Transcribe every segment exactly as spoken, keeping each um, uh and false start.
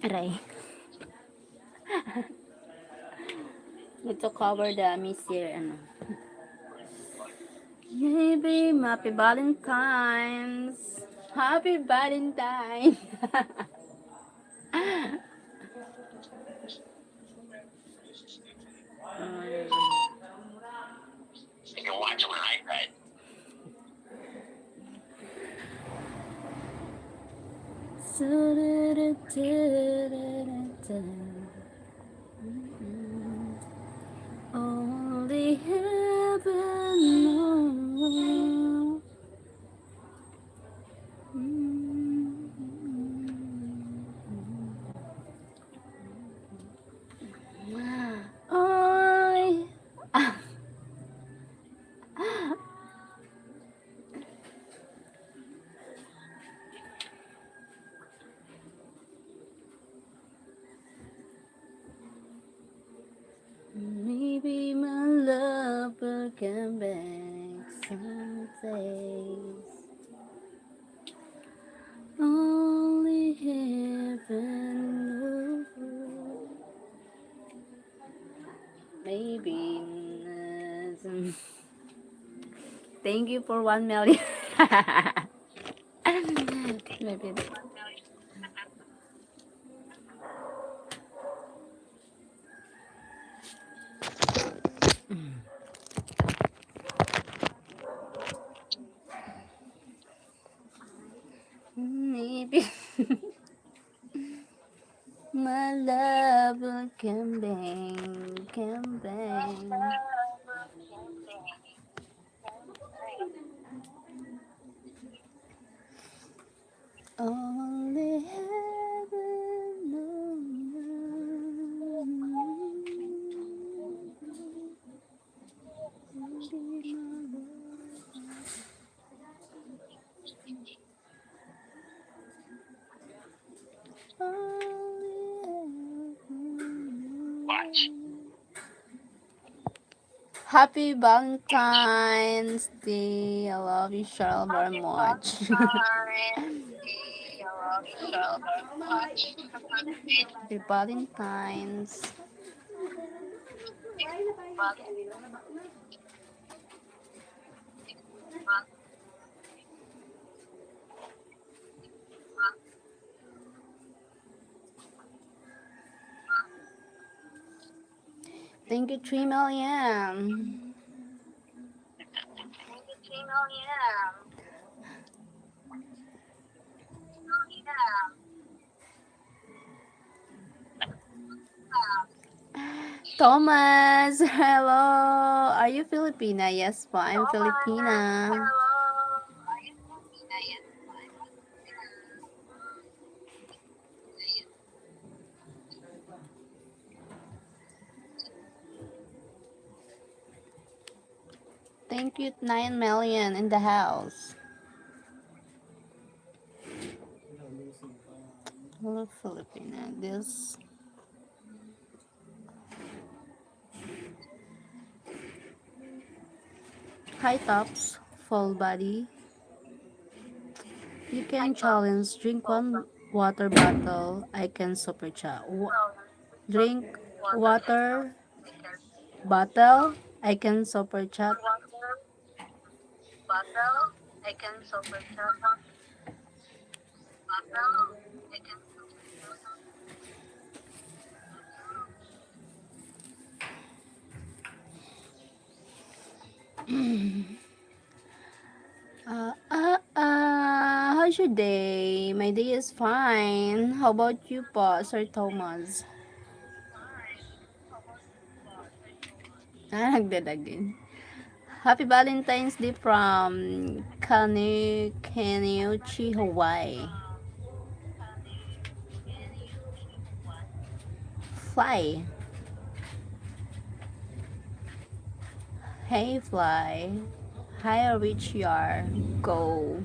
Aray. Need to cover the miss here, ano. Maybe happy Valentine's. Happy Valentine. You can watch on an iPad. Only heaven knows. Ay. Maybe my love will come back some days. Only heaven knows. Maybe. Thank you for one million. Maybe. Maybe. My love will come back, come back. Only heaven knows. Watch. Happy Valentine's Day. I love you, Cheryl, very much. Happy Valentine's. Thank you, three million. Thomas, hello. Are you Filipina? Yes po, I'm Filipina. Thank you, nine million in the house. Hello, Filipina. This high tops, full body. You can challenge, drink one water bottle. I can super chat. Wa- drink water bottle. I can super chat. Bottle. I can super chat. Bottle. I can super chat. Ah, ah, ah, how's your day? My day is fine. How about you po, Sir Thomas? Ah, nagdadagin. Happy Valentine's Day from Kani-, Kaniuchi, Hawaii. Fly. Hey, Fly. Hi, Richard. Go.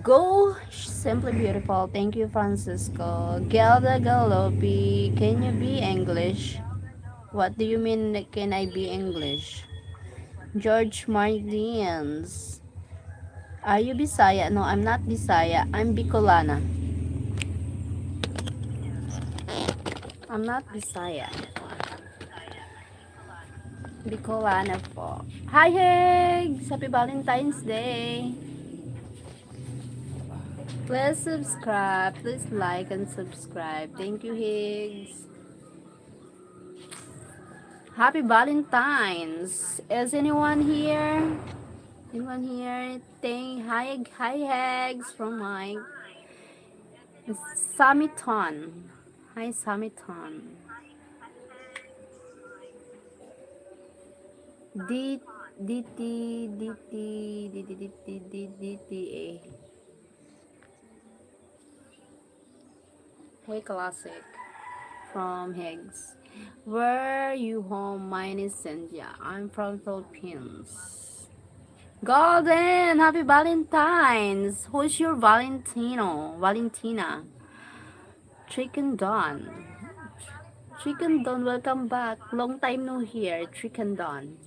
Go, simply beautiful. Thank you, Francisco. Gelda Galopi, can you be English? What do you mean, can I be English? George Martins. Are you Bisaya? No, I'm not Bisaya. I'm Bicolana. I'm not Bisaya. Bicolana po. Hi, Higgs! Happy Valentine's Day! Please subscribe. Please like and subscribe. Thank you, Higgs. Happy Valentine's. Is anyone here? Anyone here? Thank, hi, hi, Higgs from Mike. Samiton. Hi, Samiton. D, D T, D T, D T, D T, D T, D T A. Hey, Classic. From Higgs. Where you home? Mine is Senja. I'm from Philippines. Golden! Happy Valentine's! Who's your Valentino? Valentina? Chicken Don. Chicken Don, welcome back. Long time no hear, Chicken Don.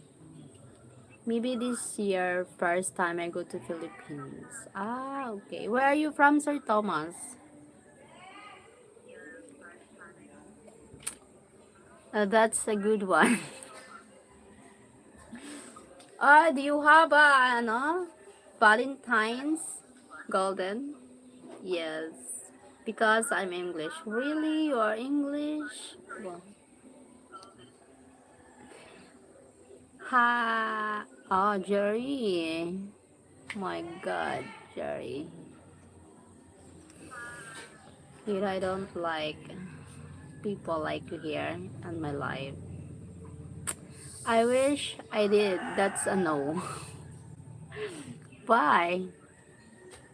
Maybe this year, first time I go to Philippines. Ah, okay. Where are you from, Sir Thomas? Uh, that's a good one. Ah, do you have a, ano, Valentine's, Golden? Yes, because I'm English. Really? You are English? Wow. Ha, oh, Jerry. My God, Jerry. Here, I don't like people like you here on my life. I wish I did. That's a no. Bye.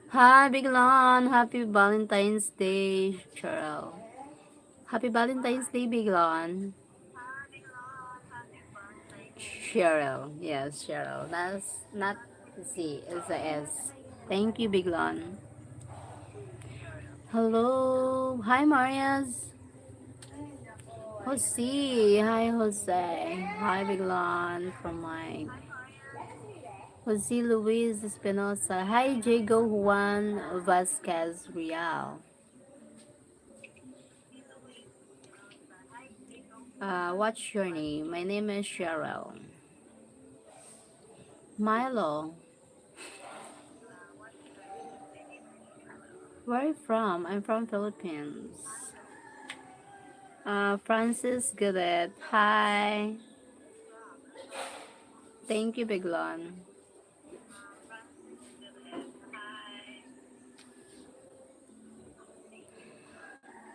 Hi, Biglon. Happy Valentine's Day, Cheryl. Happy Valentine's Day, Biglon. Cheryl. Yes, Cheryl. That's not Z, it's a S. Thank you, Biglon. Hello. Hi, Marias. Jose. Hi, Jose. Hi, Biglon from Mike. Jose Luis Espinosa. Hi, Diego Juan Vasquez Real. Uh, what's your name? My name is Cheryl. Milo. Where are you from? I'm from Philippines. Uh, Francis Godet. Hi. Thank you, Biglon.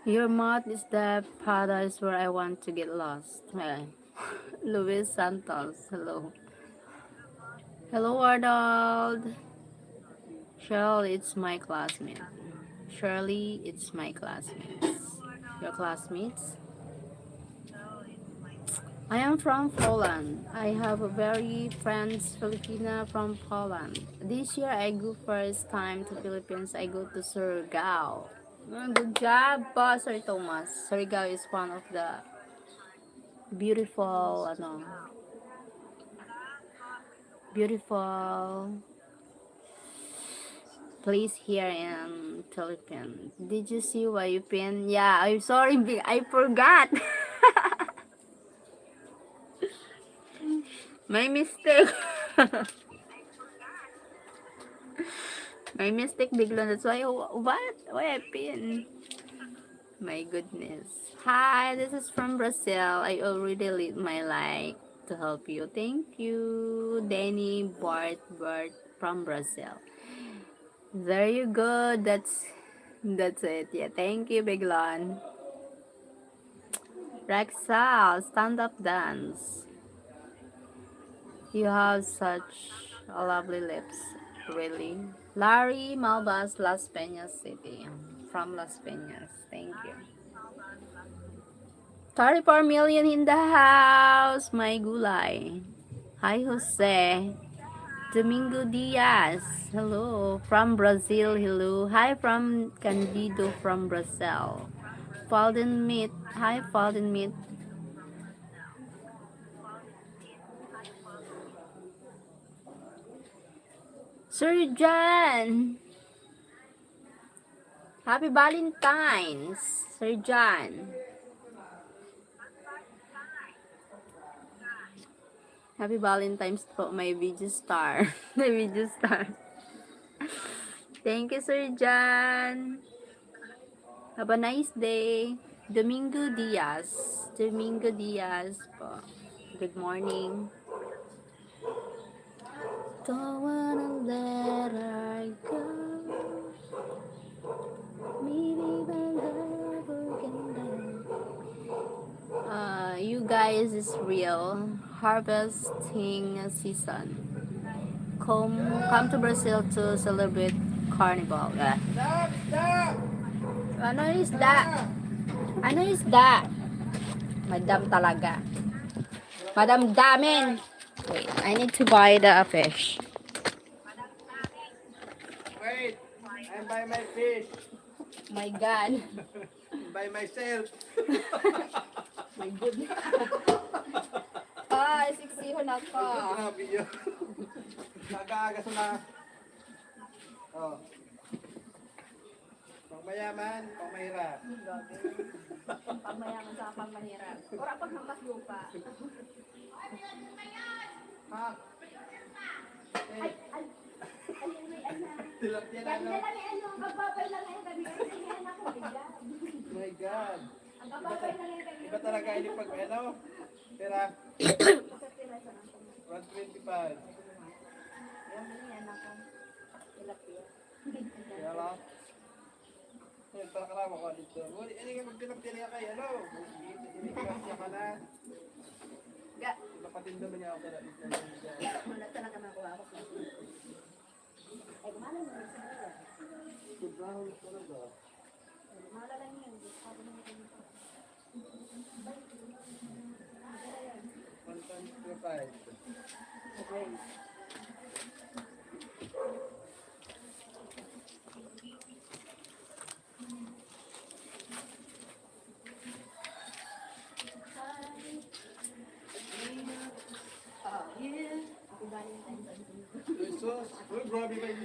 Your mouth is the paradise where I want to get lost. Eh. Luis Santos, hello. Hello, Arnold. Cheryl, it's my classmate. Shirley, it's my classmates. Your classmates? I am from Poland. I have a very friends Filipina from Poland. This year I go first time to Philippines. I go to Surigao. Ah, good job po, Sir Thomas. Surigao is one of the beautiful, ano, beautiful place here in Philippines. Did you see what you pin? Yeah, I'm sorry, bi- I forgot. My mistake. My mistake, Biglon. That's why, what? Why I pin? My goodness. Hi, this is from Brazil. I already leave my like to help you. Thank you, Danny Bart Bart from Brazil. There you go. That's that's it. Yeah, thank you, Biglon. Rexal, stand up dance. You have such a lovely lips, really. Larry Malbas, Las Peñas City. From Las Peñas. Thank you. Thirty-four million in the house, my gulay. Hi, Jose. Domingo Diaz, hello. From Brazil, hello. Hi from Candido from Brazil. Falden Meat, hi, Falden Meat. Sir John! Happy Valentine's, Sir John! Happy Valentine's po, my video star. My video star. Thank you, Sir John. Have a nice day. Domingo Diaz. Domingo Diaz po. Good morning. Don't wanna let her go. Maybe the love will come back. Uh, you guys, is real harvesting season. Come, come to Brazil to celebrate Carnival. Ah. Ano isda? Ano isda? Madam talaga. Madam Damen. Wait, I need to buy the fish. Wait, I'm by my fish. My God. By myself. My goodness. Ay, siksihon ako. Grabe yun. Aga-aga sa na. Oh. Pang mayaman, pang mahirap. Pang mayaman sa pang mahirap. Ora pag hampas lupa. Ha? Ay, ay, ay, ay, ay, ay. Tilapia na, Kami no? na lang eh, ano, ang babay lang eh, kami kasi yan ako, my God. My God. Ang babay lang eh, kami. Iba talaga ini pag ano? Pera? Sa pira sa lang. One twenty-five. Yan, yan ako. Tilapia. Kaya lang. Ayun, para karawa ko dito. Uy, ano yung magpinapili ka kay ano? Hindi ka na. Ga, Napatindo man niya ako sa lapit na. Wala talaga makuha ako. Ay, gumana mo sa mga. Sobrang talaga. Gumana lang yun. Sabi mo ganito. One times two five. Okay. Jesus. Uy, grabe kayo.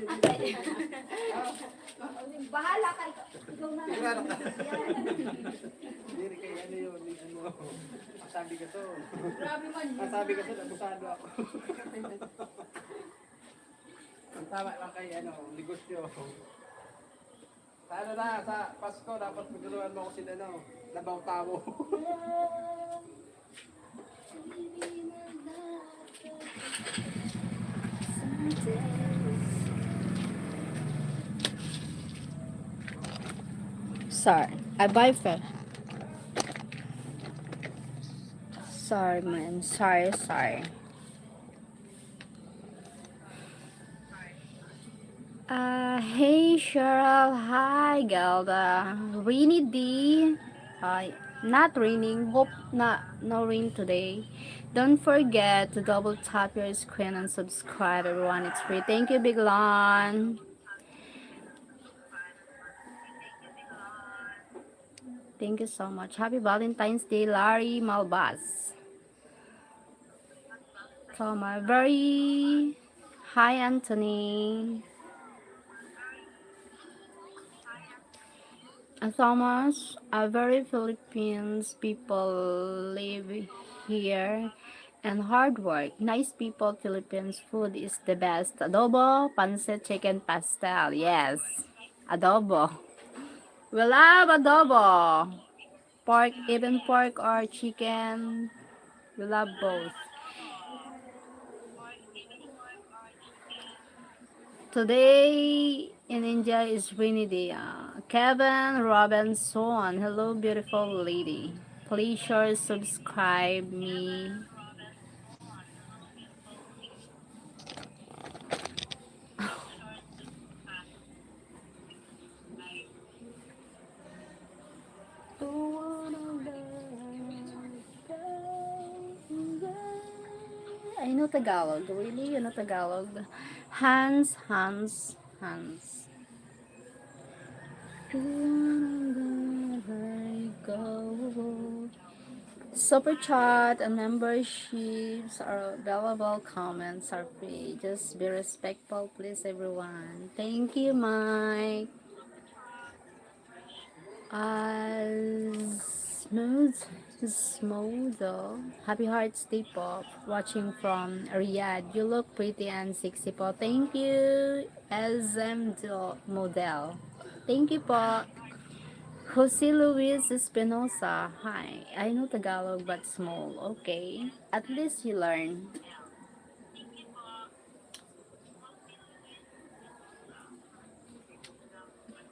Bahala ka. Ikaw na. Sigurado ka? Hindi rin kayo ano yun. Ano? Masabi ka to. Grabe man yun. Masabi ka to, abusado ako. Ang tama lang kay ano, negosyo. Sa ano na, sa Pasko, dapat pagtulungan mo ako sin ano, labaw tawo. Sorry, I buy first. Sorry, man. Sorry, sorry. Uh, hey, Cheryl. Hi, Gelda. Rainy D. Uh, not raining. Hope not no rain today. Don't forget to double tap your screen and subscribe, everyone. It's free. Thank you, Big Lon. Thank you so much. Happy Valentine's Day, Larry Malbas. Thomas, very hi, Anthony. Uh, Thomas, a very Philippines people live here and hard work. Nice people, Philippines food is the best. Adobo, pancit, chicken, pastel. Yes, adobo. We love adobo. Pork, even pork or chicken, we love both. Today in India is rainy day. Uh, Kevin Robinson, hello, beautiful lady. Please share, subscribe me. I know Tagalog. Really? You know Tagalog? Hans, Hans, Hans. Super chat and memberships are available. Comments are free. Just be respectful, please, everyone. Thank you, Mike. Uh, smooth, smooth. Happy Hearts Day po. Watching from Riyadh. You look pretty and sexy po. Thank you, S M Model. Thank you po. Jose Luis Espinosa. Hi. I know Tagalog but small. Okay. At least you learn.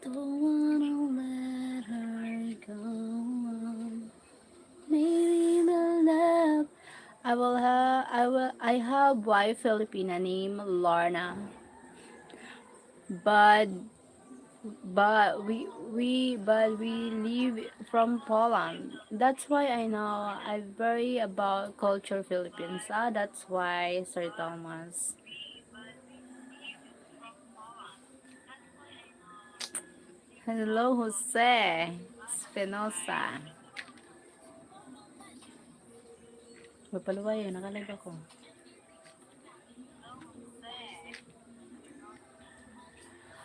Don't wanna let her go. Maybe my love. I will have, I will, I have wife Filipina name Lorna. But, but we, we, but we live from Poland. That's why I know I very about culture Philippines. Ah, that's why, Sir Thomas. Hello, Jose Espinosa. Magpaluwayo, nakalive ako.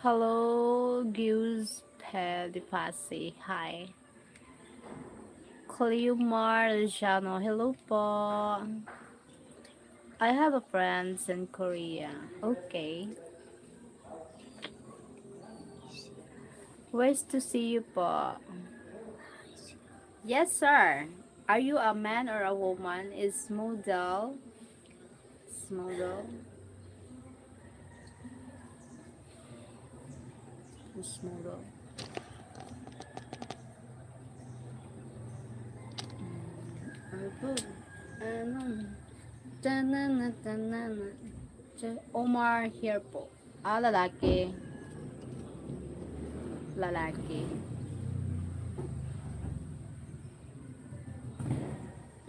Hello, Giuseppe de Pasi. Hi. Cleomar Luciano. Hello po. I have a friends in Korea. Okay. Wish to see you po. Yes, sir. Are you a man or a woman? Is model. Model. Model. Ano po? Ano? Tanana, tanana. Omar here po. Ah, lalaki. Lalaki.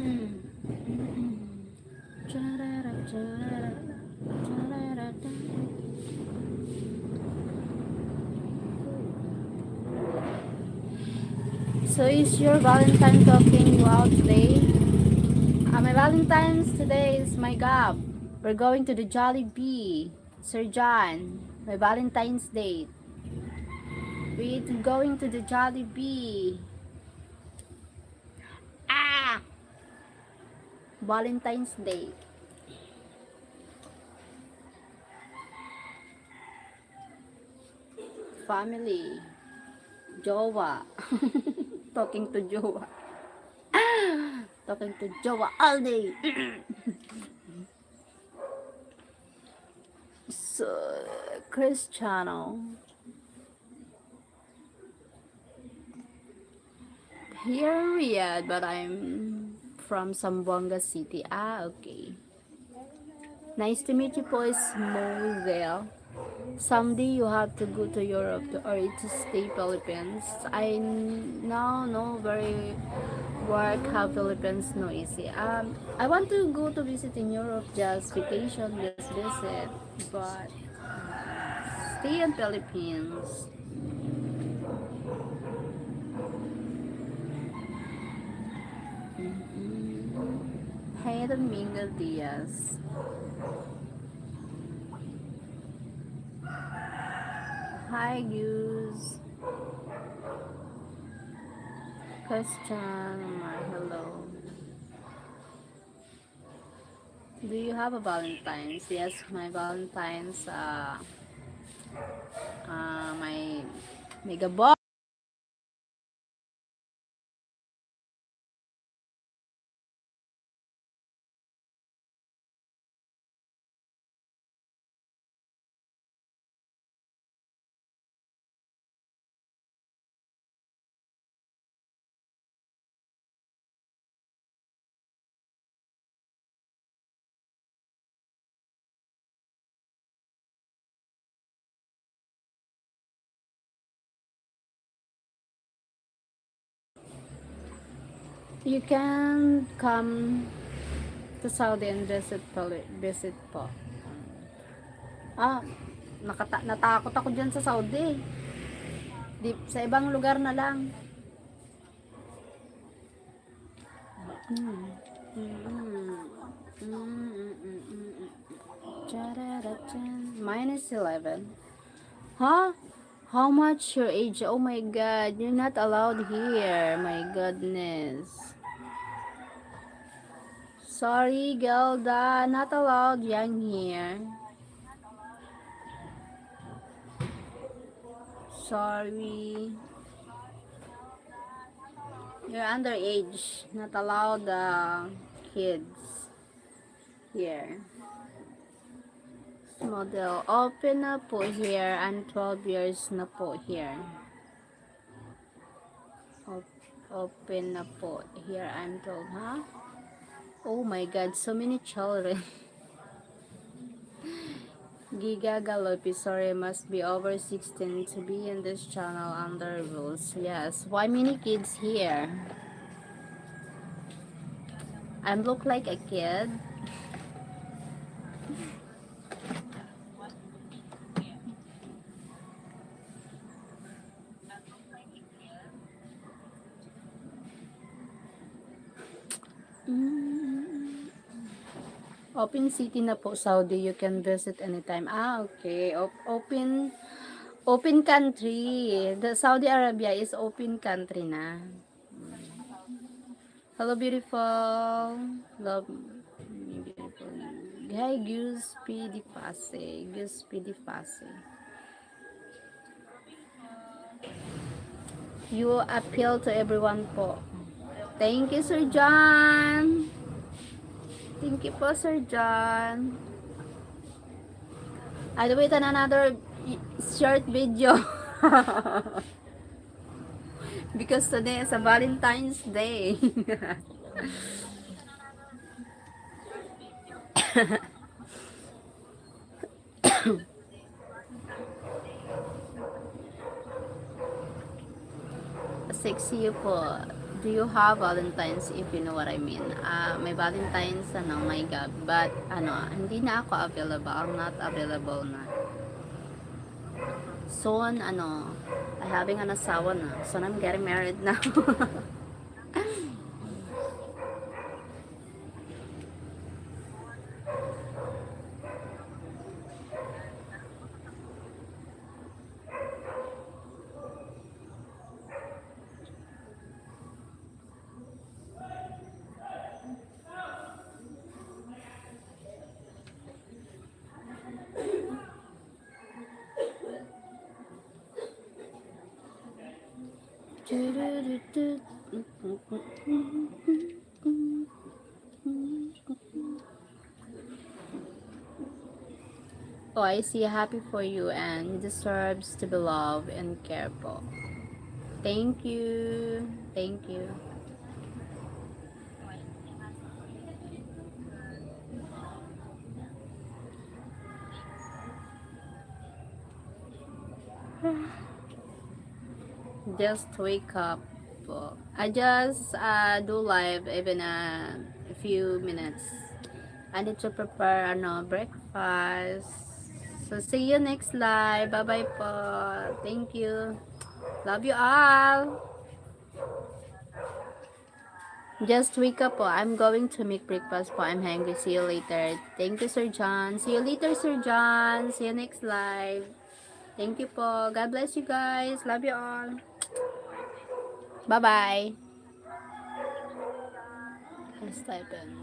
Mm. Charara, charara, charara, ta. So is your Valentine talking you out today? Ah, my Valentine's today is my gob. We're going to the Jollibee. Sir John, my Valentine's date. We going to the Jollibee. Ah! Valentine's Day. Family. Jowa. Talking to jowa. Talking to jowa all day. So, Cristiano. Here in Riyadh, but I'm from Zamboanga City. Ah, okay. Nice to meet you po, Small there. Someday you have to go to Europe to, or to stay Philippines. I now know very work how Philippines no easy. Um, I want to go to visit in Europe, just vacation, just visit, but stay in Philippines. Mm-mm. Hey, Domingo Diaz. Hi, Gus. Question, my hello. Do you have a Valentine's? Yes, my Valentine's, uh, uh, my mega boss. You can come to Saudi and visit pali-, visit po. Ah, nakata-, natakot ako diyan sa Saudi. Di, sa ibang lugar na lang. Mm. Mm, mm, mm, mm, mm. Chararachan. Minus eleven. Huh? How much your age? Oh my God, you're not allowed here. My goodness. Sorry, Gelda, not allowed yang here. Sorry. You're underage. Not allowed, uh, kids here. Model, open na po here. I'm twelve years na po here. Op- open na po here. I'm twelve, ha? Oh my God, so many children. Giga Galopi, sorry, must be over sixteen to be in this channel under rules. Yes, why many kids here? I'm look like a kid. Mm. Open city na po, Saudi. You can visit anytime. Ah, okay. Op- open, open country. The Saudi Arabia is open country na. Mm. Hello, beautiful. Love me, beautiful. Hi, Gus P. Di Pase. Gus P. Di Pase. You appeal to everyone po. Thank you, Sir John. Thank you po, Sir John. I'll wait on another short video. Because today is a Valentine's Day. Sexy po. Do you have Valentine's, if you know what I mean? Ah, may Valentine's, ano, my God. But, ano, hindi na ako available. I'm not available na. Soon, ano, I having an asawa na. Soon, I'm getting married na. Oh, I see. Happy for you, and he deserves to be loved and cared for. Thank you. Thank you. Just wake up po. I just, uh, do live even a few minutes. I need to prepare, ano, breakfast. So, see you next live. Bye-bye po. Thank you. Love you all. Just wake up po. I'm going to make breakfast po. I'm hungry. See you later. Thank you, Sir John. See you later, Sir John. See you next live. Thank you po. God bless you guys. Love you all. Bye-bye. Ang stipend.